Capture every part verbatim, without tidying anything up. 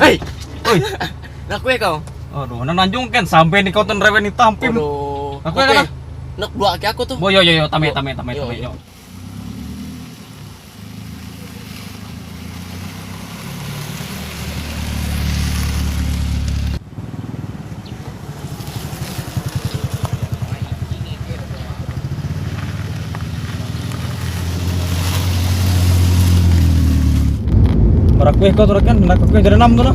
Hei. Oi. Nak kue kau. Aduh, nananjung kan sampai ni kau tan rewen ni tampim. Aduh. Nak kue kan? Nak dua ke aku tuh. Bo, yo, yo, yo, tame, tame, tame, tame, yo. Bara kueh kau tu kan, nak kueh jadi enam tu nah.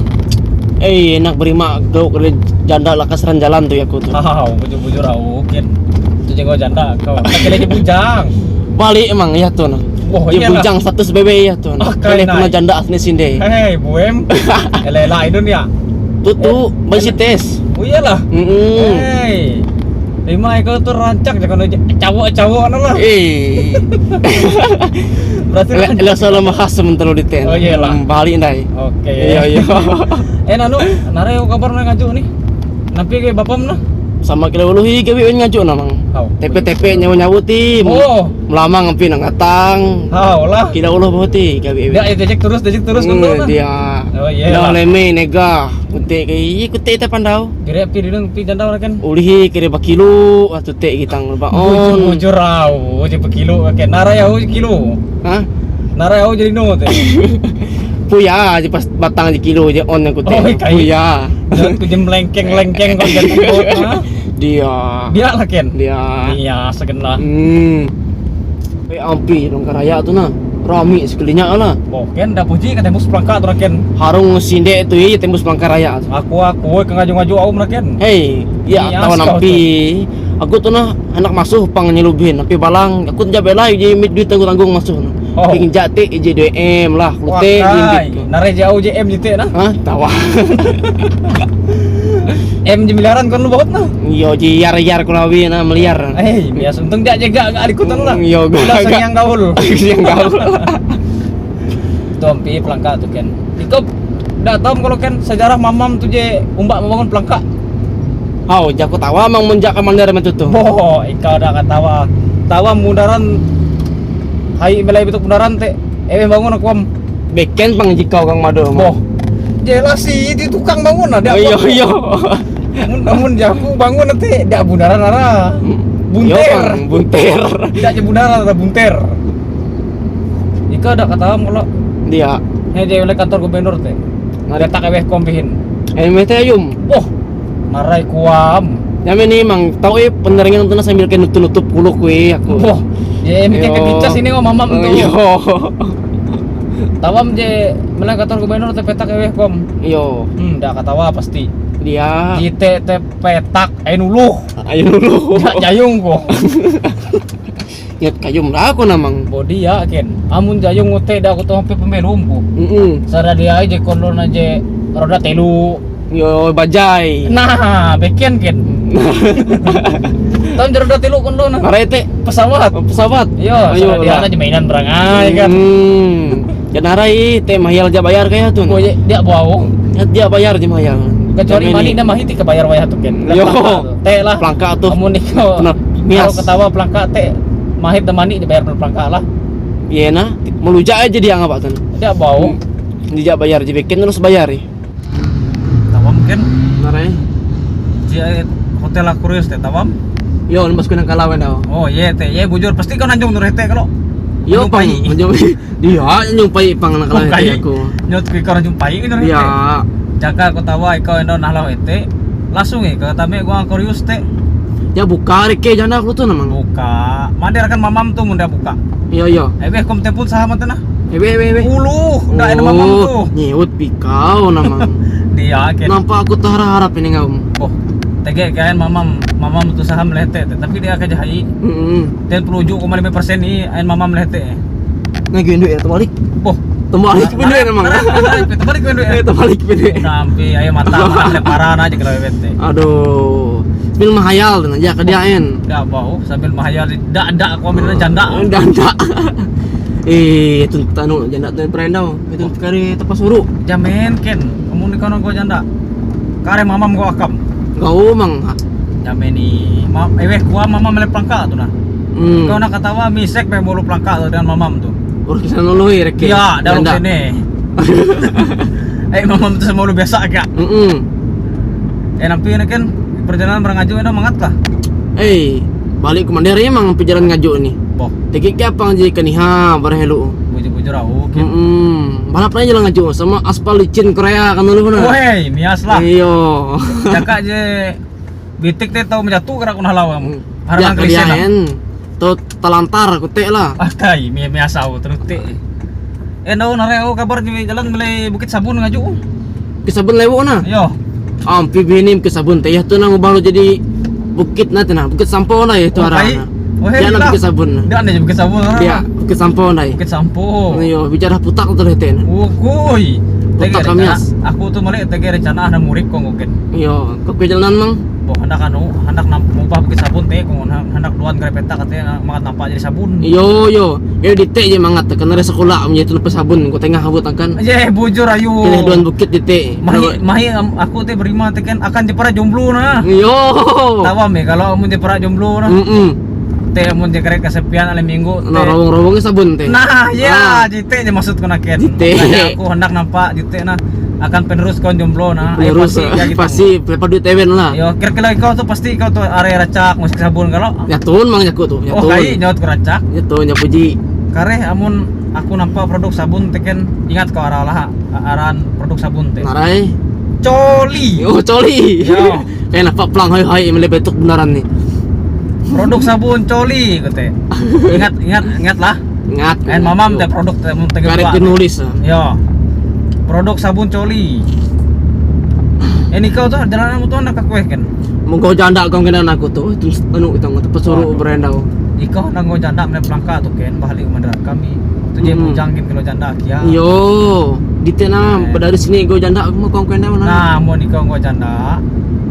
Eh, enak berima kau kerja janda lakas ran jalan tu ya aku tu. Wow, bujur-bujur aku kan. Tu jenggo janda kau. Tak kira je bujang. Balik emang ya tu nah. Oh, iyalah. Bujang status bebe ya tu nah. Ah, kena janda asli sinde. Hei, buem. Elela idun ya. Tu tu besi tes. Oh iyalah. Mm-mm. Hei. Lima ekor tu rancak je kan cawok-cawok lah. Eh. Berarti le, rancak. Lo salah mahas sementara di ten. Oh iyalah. Hmm, balik ndai. Oke. Iya iya. Eh nanu, nare kabar nak ngaju nih. Nampi ke bapam nah. Sama kira uluhi gawi ngajuk na mang. Tepe-tepe nyawa-nyawa ti. Oh. Melamang ampi nang atang. Hau lah. Kira ulah bahati gawi. Dia itu cek terus, cek terus kan. Dia. Oh iya. Dah leme nega. Kunte ke iya kunte itu pandau. Kira pi dulu pi janda kan. Ulihi kira bakilo waktu te gitang baon. Bujur au, je bakilo ke. Nara ya kilo. Hah? Nara au jadi no te. Puya aja pas batang je kilo je on aku te. Oh, puya. Jangan tu je melengkeng-lengkeng kau jadi kau. Dia. Dia lah ken. Dia. Iya, segen lah. Hmm. Eh, ampi dong karaya tu nah. Rami sekalinya lah. Oh, ken dah puji kan tembus pelangka tu ken. Harung sinde tu iya tembus pelangka raya. Aku aku ke ngaju-ngaju au meraken. Hei, ya tahu nampi. Aku tu nah anak masuh pang nyelubin, tapi balang aku tu jabe lah je mit duit tanggung-tanggung masuh. Oh. Ping jati ije dua M lah, klute. Nare jauh je M jite nah. Hah, tawa. M je miliaran kan lu bawa nah. Yo je yar-yar kulawi nah miliar. Eh, biasa untung dia jaga gak alikutan lah. Yo gak. Udah sayang gaul. Sayang gaul. Tompi pelangka tu ken. Ikop dah tahu kalau ken sejarah mamam tu je umbak membangun pelangka. Hau, jaku tawa mang munjak kamander metu tu. Boh, ikau dah katawa. Tawa mundaran hai melai betuk mundaran te. Ewe bangun aku am. Beken pang jikau kang mado. Boh. Jelas sih itu tukang bangun ada. Oh, iya iya. Namun namun jaku bangun nanti dak bundaran ara. Bunter. Bunter. Tidak je bundaran ada bunter. Ika ada kata kalau dia. Heh je oleh kantor gubernur teh. Letak eweh kompihin. Eweh teh ayum. Boh. Marai kuam. Nyame ni mang tau eh penerengan tu sambil ke nutup-nutup kuluk weh aku. Boh. Ya mikir ke kicas ini kok mamam tu. Tawam je mele kantor gubernur teh petak eweh kom. Iyo. Hmm, dah katawa pasti. Dia. Jite teh petak ain uluh. Ain uluh. Jayung kok. Nyet kayum lah aku namang. Bodi ya ken. Amun jayung ute dah aku tuh hampir pembelumku. Mm-mm. Sara dia aja kondona je roda telu. Yo bajai. Nah, beken ken. Tahun je roda telu kondona. Arete pesawat. Pesawat. Yo, sara dia aja mainan berangai kan. Hmm. Jangan harai teh mahal aja bayar kaya tu. Oh, iya, dia bau. Dia bayar je mahal. Kecuali mani dah mahiti ke bayar wayah tu kan. Yo. Teh lah. Pelangka tu. Amun niko. Mias. Kalau ketawa pelangka teh mahit dah mani dibayar pelangka lah. Iya nah. Meluja aja dia ngapa tu. Dia bau. Dia bayar je bikin terus bayar ya. Tawam kan? Narai. Dia hotel Aquarius teh tawam. Yo, lepas ku nang kalawan tau. Oh, iya teh. Iya bujur pasti kau nanjung nurete kalau. Yo, pang. Dia nyumpai pang anak lain aku. Nyot ke kau jumpai ke nurete. Ya. Jaka aku tawa ikau endo nah lau ete. Langsung eh kau tame gua Aquarius teh. Ya buka reke jana aku tu namang. Buka. Mander kan mamam tu munda buka. Iya iya. Eweh kom tempun sahabat nah. Eweh eweh eweh. Uluh, dah ada mamam tu. Nyewut pikau namang. Dia kan. Nampak aku tak harap ini ngau. Oh, tege kan mamam, mamam tu saham lete, tapi dia kerja hai. Heeh. Dan peluju koma lima persen ni ain mamam lete. Nah, gue duit ya terbalik. Boh. Terbalik pindah ya, Mang. Terbalik pindah. Eh, terbalik pindah. Sampai ayo mata leparan aja kalau bete. Aduh. Sambil mahayal tu aja ke dia en. Dak bau sambil mahayal dak dak aku ambil janda. Janda. Eh, itu tanu janda tu brand tau. Itu kari tepas huru. Jamin ken. Kamu ni kono gua janda. Kare mamam gua akam. Gau mang. Jamin ni. Eweh gua mamam melep langka tu nah. Hmm. Kau nak katawa misek pe bulu pelangka tu dengan mamam tu. Urusan lului reke. Ya, dalam sini. Eh, mamam tu semua lu biasa kak. Mm-mm. Eh, nampi ini kan perjalanan barang aju enda mangat lah. Eh, balik komander emang perjalanan ngaju nih. Boh. Tiki kepang je kaniha barahelu. Bujur-bujur aku. Mm-mm. Balap aja lah ngaju sama aspal licin Korea kan dulu benar. Woi, mias lah. Iyo. Cakak je bitik teh tahu menjatuh kena aku halau kamu. Hmm. Harap ya, kelisen lah. Tuh talantar aku teh lah. Ah, kai, mi miasa aku terus teh. Eh, nau nare aku kabar di jalan mulai Bukit Sabun ngaju. Bukit Sabun lewu nah. Yo. Ampi binim Bukit Sabun teh ya tuh nang baru jadi bukit nanti nah, Bukit Sampo nah ya itu arah. Wah, ya, Bukit Sabun. Dia ada Bukit Sabun. Dia Bukit Sampo nah. Bukit Sampo. Yo, bicara putak tuh teh. Oh, kui. Putak kamias. Aku tuh mulai tege rencana ada murid kok mungkin. Yo, kok ke jalan mang? Boh hendak anu, hendak nam- mubah Bukit Sabun teh, kong hendak duan kare petak katanya mangat nampak jadi sabun. Yo, yo. Yo di teh je mangat kan ada sekolah punya itu lepas sabun, kok tengah habut akan. Ye, bujur ayu. Pilih duan bukit di teh. Mahi, mahi aku teh berima teh kan akan jepara jomblo nah. Yo. Tawa me kalau amun jepara jomblo nah. Mm-mm. Teh amun je kare kesepian ale minggu. Nah, rawong-rawongnya sabun teh. Nah, ya, di teh je maksudku naken. Di teh. Makanya aku hendak nampak di teh nah akan penerus kon jomblo nah. Penerus, pasti ya gitu. Pasti lepas duit ewen lah. Yo, kira-kira kau tuh pasti kau tuh are racak musik sabun kalau. Ya tuh mang nyaku tuh. Ya tuh. Oh, kai nyaut ku racak. Ya tuh nyapuji. Kareh amun aku nampak produk sabun teken ingat kau arah lah aran produk sabun teh. Narai. Coli. Oh, coli. Yo. Kayak nampak pelang hai-hai mele betuk benaran nih. Produk sabun coli kete. Ingat, ingat, ingat lah. Ingat. En mamam teh produk teh mun tengah. Karek nulis. Yo. Produk sabun coli. Eh, nikau tuh jalan kamu tuh anak aku kan. Mengko janda kau kena anakku tuh, itu anu itu tuh pesuruh berendau. Ikau nanggo janda mene pelangka tuh kan, bahali mandar kami. Tuh je bujang kan kalau janda kia. Yo, di tena bedari sini go janda aku mau kau kena mana? Nah, mau nikau go janda,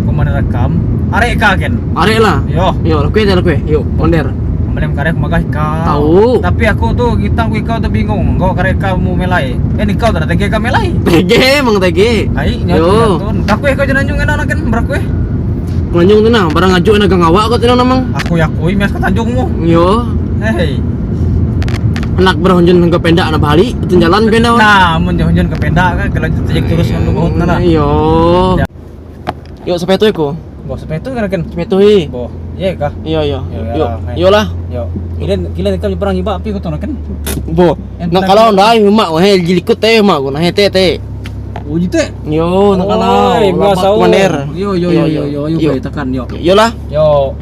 aku mandar kam. Are ka kan. Are lah. Yo. Yo, lakuin ya lakuin. Yo, onder. Malem karek magah ikau. Tahu. Tapi aku tuh gitang ku ikau tuh bingung. Kau karek kamu melai. Eh, nikau tak tege ka melai. Tege emang tege. Ai, nyawa tuh. Aku ikau jangan nyung enak kan berak kue. Lanjung tuh nah, barang aju enak ngawa kok tuh namang. Aku ya kui mias ke Tanjungmu. Yo. Hei. Anak berhunjun ke pendak na Bali, itu jalan pendak. Nah, mun hunjun ke pendak kan kalau terus nunggu bahut nah. Yo. Yuk sepatu iku. Boh sepatu kan kan. Sepatu hi. Boh, iya kah? Iya iya. Yo lah. Yo. Kalian kalian kan perang iba api kau tuh kan. Boh. Nah kalau ndai mak he jilikut teh mak guna he teh teh. Oh, gitu ya? Yo, nak kalau. Oi, lapak masya Allah. Maner. Yo, yo, yo, yo, yo, yo, yo, yo, tekan, yo. Yo lah. Yo.